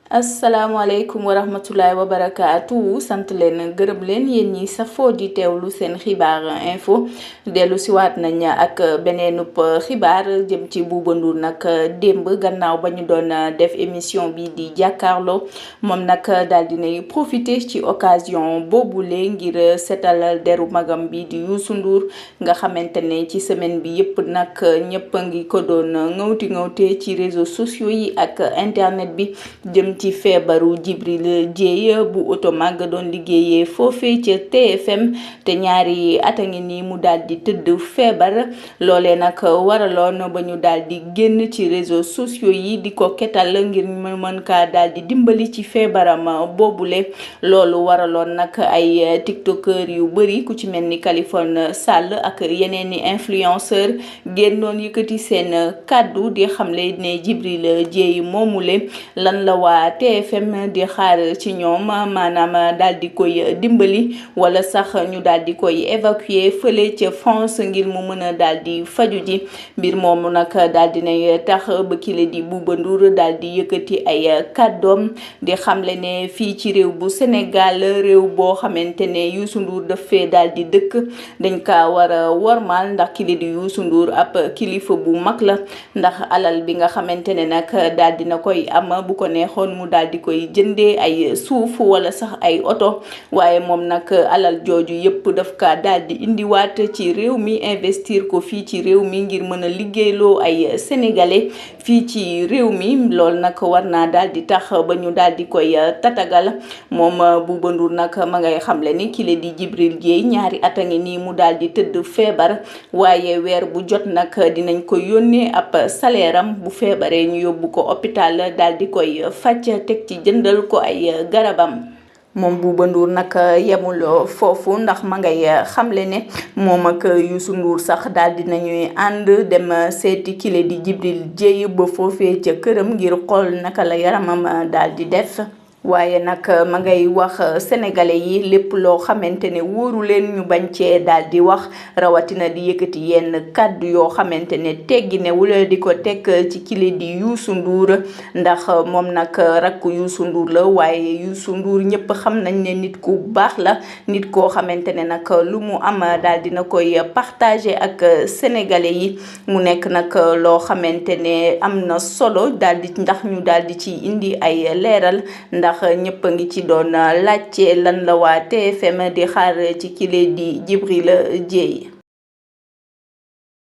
asalaamaaleykum wa rahmatulahi wa barakaatu sant leen gërëm leen yéen ñi safoo di teewlu seen xibaar info dellu siwaat nañ ak beneenub xibaar jëm ci Bouba Ndour nag démb gannaaw ba ñu doon def émission bi di jàkkaarloo moom nag daal dinay profité ci occasion boobule ngir setal deru magam bi di Youssou Ndour nga xamante ne ci semaine bi yëpp nag ñëpp a ngi ko doon ŋawte ci réseaux sociaux yi ak internet bi jëm ci feebaru Djibril Dieye bu Automag doon liggéeyee foofee ca TFM te ñaari at a ngi nii mu daal di tëdd feebar loolee nag waraloon ba ñu daal di génn ci réseaux sociaux yi di ko ketal ngir mën kaa daal di dimbali ci feebaram boobule loolu waraloon nag ay tiktokeur yu bëri ku ci mel ni Kaliphone Sall ak yeneen i influenceur génnoon yëkkati seen kàddu di xamle ne Djibril Dieye moomule lan la waa TFM di xaar ci ñoom maanaam daal di koy dimbali wala sax ñu daal di koy évacuer fële ca France ngir mu mën a daal di faju ji mbir moomu nag daal di nay tax ba kile di Bouba Ndour daal di yëkkati ay kàddoom di xamle ne fii ci réew bu Sénégal réew boo xamante ne Youssou Ndour daf fee daal di dëkk dañ kaa war a wormaal ndax kile di Youssou Ndour ab kilifa bu mag la ndax alal bi nga xamante ne nag daal dina koy am bu ko neexoon mu daal di koy jëndee ay suuf wala sax ay oto waaye moom nag alal jooju yëpp daf ka daal di indiwaat ci réew mi investir ko fii ci réew mi ngir mën a liggéeyloo ay sénégalais fii ci réew mi loolu nag war naa daal di tax ba ñu daal di koy tatagal moom Bouba Ndour nag ma ngay xamle ni kile di Djibril Dieye ñaari at a ngi nii mu daal di tëdd feebar waaye weer bu jot nag dinañ ko yónnee ab salaire am bu feebaree ñu yóbbu ko hôpital daal di koy faj teg ci jëndal ko ay garabam. moom Bouba Ndour nag yemul foofu ndax ma ngay xamle ne moom ak Youssou Ndour sax daal dinañuy ànd dem seeti kile di Djibril Dieye ba foofee ca këram ngir xool naka la yaramam daal di def. waaye nag ma ngay wax sénégalais yi lépp loo xamante ne wóoru leen ñu bañ cee daal di wax rawatina di yëkkati yenn kàddu yoo xamante ne teggi newul di ko teg ci kile di Youssou Ndour ndax moom nag rakku Youssou Ndour la waaye Youssou Ndour ñëpp xam nañ ne nit ku baax la nit koo xamante ne nag lu mu am daal dina koy partager ak sénégalais yi mu nekk nag loo xamante ne am na solo daal di ndax ñu daal di ci indi ay leeral ndax ñëpp a ngi ci doon laajte lan la waa TFM di xaar ci kile di Djibril Dieye